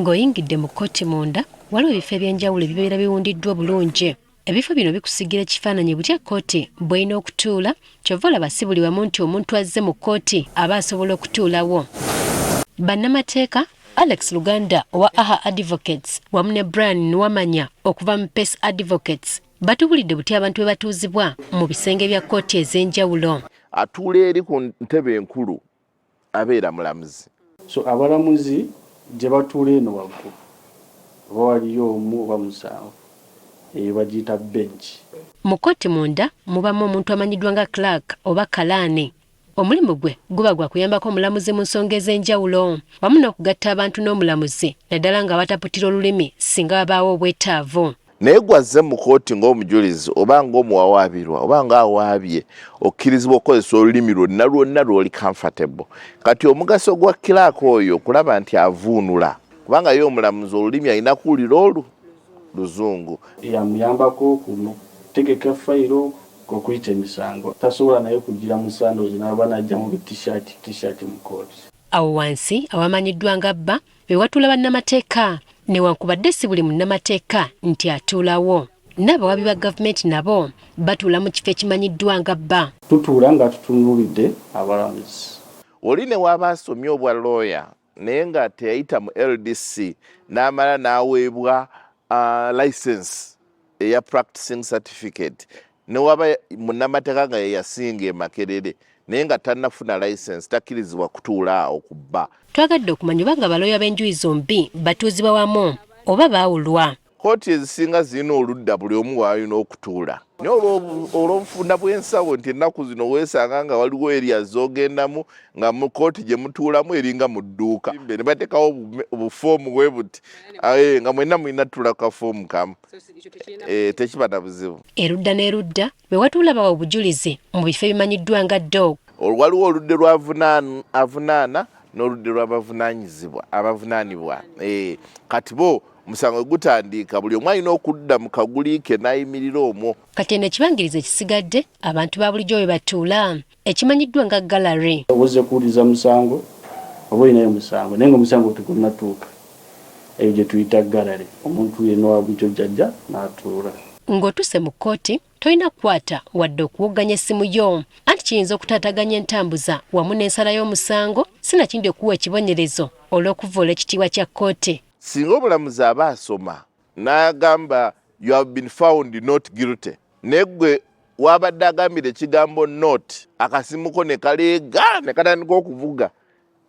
Ng'oyingidde mu kkooti munda, waliwo ebifo eby'enjawulo ebibeera biwundiddwa obulungi. Ebifo bino bikusiigira ekifaananyi butya kkooti bw'erina okutuula, ky'ova olaba si buli wamu nti omuntu azze mu kkooti aba asobola okutuulawo. Bannamateeka, Alex Luganda owa Aha Advocates wamu ne Brian Nuwamanya okuva mu Pace Advocates batubuulidde butya abantu bwe batuuzibwa mu bisenge bya kkooti ez'enjawulo. Atuula eri ku ntebe enkulu abeera mulamuzi. So abalamuzi gye batuula eno waggulu oba waliyo omu oba musanvu, eyo bagiyita bench. Mu kkooti munda mubaamu omuntu amanyiddwa nga clerk oba kalaani. Omulimu gwe guba gwa kuyambako omulamuzi mu nsonga ez'enjawulo wamu n'okugatta abantu n'omulamuzi naddala nga bataputira olulimi singa wabaawo obwetaavu. Naye gwe azze mu kooti ng'omujulizi oba ng'omuwawaabirwa oba ng'awaabye, okkirizibwa okukozesa olulimi lwonna lwonna lw'oli comfortable. Kati omugaso gwa clerk oyo kulaba nti avuunula, kubanga ye omulamuzi olulimi alina kuwulira olu Luzungu. Yamuyambako kutegeka fayiro, okuyita emisango. Tasobola naye kugira mu sandals n'aba n'ajja mu bi t-shirt, t-shirt mu kooti. Awo wansi awamanyiddwa nga bba we watuula bannamateeka newankubadde si buli munnamateeka nti atuulawo. N'abawaabi ba gavumenti nabo batuula mu kifo ekimanyiddwa nga bba. Tutuula nga tutunuulidde abalamuzi. Oli ne w'aba asomye obwa looya naye nga teyayita mu LDC n'amala n'aweebwa license eya practicing certificate, ne waba munnamateeka nga yeyasinga e Makerere naye nga tannafuna license, takkirizibwa kutuula awo ku bba. Twagadde okumanya oba nga balooya b'enjuyi zombi batuuzibwa wamu oba baawulwa. Kkooti ezisinga zirina oludda buli omu w'alina okutuula, naye olw'obufunda bw'ensawo nti ennaku zino weesanga nga waliwo area z'ogendamu nga mu kkooti gye mutuulamu eringa mu dduuka, ne bateekawo obufoomu bwe buti, nga mwenna mulina tutuula ku kafoomu kamu, tekiba na buzibu. Erudda n'erudda we watuula bawa obujulizi mu bifo ebimanyiddwa nga dock. Waliwo oludde lw'avunaana n'oludde lw'abavunaanyizibwa, abavunaanibwa. Kati bo omusango gutandika buli omu alina okudda mu kaguli ke n'ayimirira omwo. Kati eno ekibangirizi ekisigadde abantu ba bulijjo we batuula ekimanyiddwa nga gallery. Ozze kuwuliriza musango oba olinayo omusango naye ng'omusango tegunnatuuka, eyo gye tuyita gallery, omuntu yenna owa bulijjo gy'ajja n'atuula. Ng'otuuse mu kkooti tolina kukwata wadde okuwogganya essimu yo anti kiyinza okutaataganya entambuza wamu n'ensala y'omusango sinakindi okuwa ekibonerezo olw'okuvvoola ekitiibwa kya kkooti. Singa omulamuzi aba asoma n'agamba you have been found not guilty, naye gwe wabadde agambira ekigambo not, akasimu ko ne kaleega ne katandika okuvuga,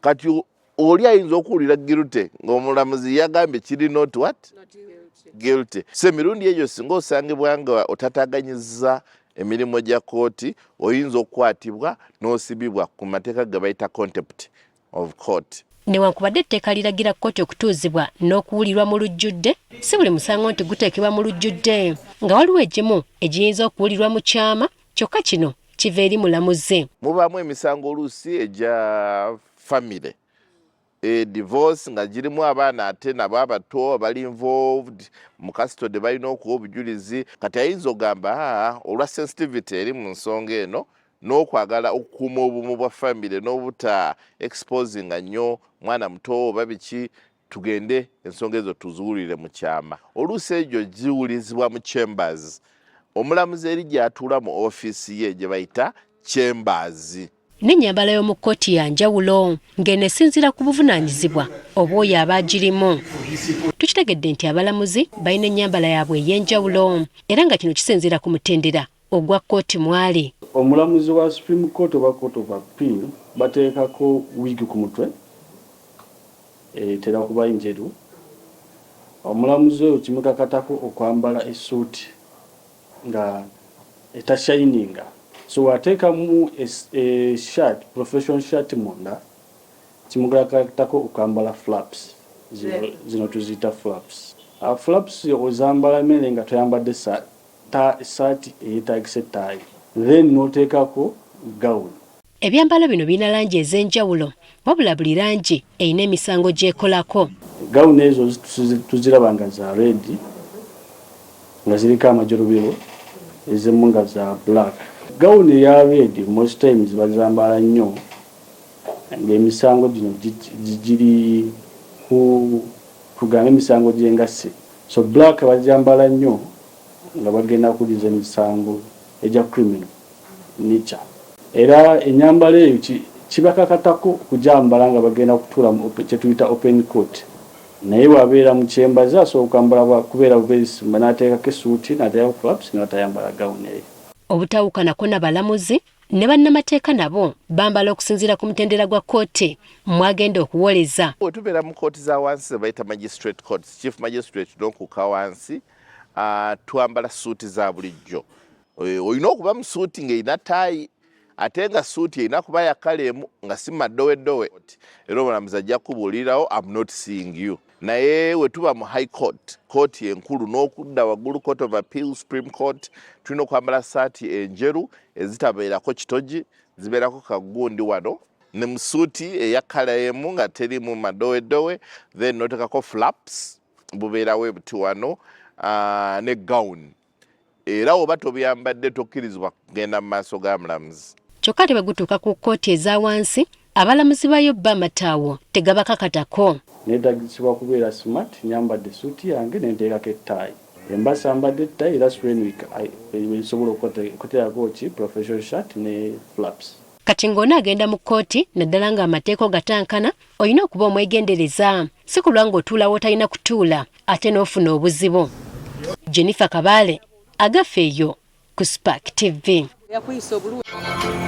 kati oli ayinza okuwulira guilty ng'omulamuzi yagambye kiri not what? Guilty. So emirundi egyo singa osangibwa nga otataganyizza emirimu gya kkooti, oyinza okukwatibwa n'osibibwa ku mateeka ge bayita contempt of court. Newankubadde etteeka liragira kkooti okutuuzibwa n'okuwulirwa mu lujjudde, si buli musango nti guteekebwa mu lujjudde, nga waliwo egimu egiyinza okuwulirwa mu kyama, kyokka kino kiva eri mulamuzi. Mubaamu emisango oluusi egya famire, divorce nga girimu abaana ate nabo abato abali involved mu custody balina okuwa obujulizi. Kati ayinza okugamba olwa sensitivity eri mu nsonga eno n'okwagala okukuuma obumu bwa famire n'obuta exposinga nnyo mwana muto oba biki, tugende ensonga ezo tuziwulire mu kyama. Oluusi egyo giwulizibwa mu chambers, omulamuzi eri gy'atuula mu ofiisi ye gye bayita chambers. N'ennyambala y'omu kkooti ya njawulo ng'eno esinziira ku buvunaanyizibwa obw'oyo aba agirimu. Tukitegedde nti abalamuzi balina ennyambala yaabwe ey'enjawulo era nga kino kisinziira ku mutendera ogwa kkooti mwali. Omulamuzi wa Supreme Court oba Court of Appeal bateekako wig ku mutwe, etera kuba njeru. Omulamuzi oyo kimukakatako okwambala essuuti nga etashininga, so wateekamu shirt, professional shirt munda, kimukakatako okwambala flaps zino tuziyita flaps. Flaps ozambala mmere nga toyambadde saati eyeetagisa ettaayi, then n'oteekako gown. Ebyambalo bino birina langi ez'enjawulo, wabula buli langi erina emisango gy'ekolako. Gown ezo tuziraba nga za red nga ziriko amajolobero, ezimu nga za black. Gown eya red most times bazambala nnyo ng'emisango gino giri ku Tugambe emisango gy'engassi. So black bagyambala nnyo nga bagenda kuwuliriza emisango egya criminal nature. Era ennyambala eyo kibakakatako okugyambala nga bagenda kutuula mu kye tuyita open court. Naye bw'abeera mu kyembaze asobola okwambala kubeera bubeezi n'ateekako essuuti n'ateekako flaps n'atayambala gawuni eyo. Obutawukanako na balamuzi, ne bannamateeka nabo bambala okusinziira ku mutendera gwa kkooti mw'agenda okuwoleza. Bwe tubeera mu kkooti za wansi ze bayita magistrate courts, chief magistrate n'okukka wansi, twambala ssuuti za bulijjo. Eh, olina okuba mu suuti ng'erina ttaayi ate nga suuti erina kuba ya kkala emu nga si madoweddowe. Era omulamuzi ajja kukubuulirirawo am not seeing you. Naye we tuba mu high court, kkooti enkulu n'okudda waggulu court of appeal, supreme court, tulina okwambala ssaati enjeru ezitabeerako kitogi, zibeerako kagundi wano ne mu suuti eya kkala emu nga teriimu madoweddowe, then n'oteekako flaps bubeerawo ebuti wano ne gown. Era oba tobyambadde tokkirizibwa kugenda mu maaso ga mulamuzi. Kyokka ate bwe gutuuka ku kkooti eza wansi, abalamuzi baayo bo amataawo tegabakakatako. Neetagisibwa kubeera smart, nyambadde essuuti yange ne nteekako ettaayi. Bwe mba sambadde ttaayi that's when we nsobola okuteekako ki professional shirt ne flaps. Kati ng'onaagenda mu kkooti naddala ng'amateeka ogatankana, olina okuba omwegendereza si kulwa ng'otuula w'otalina kutuula ate n'ofuna obuzibu. Jennifer Kabaale, Agaffe eyo ku Spark TV. Yakuyisa obulungi.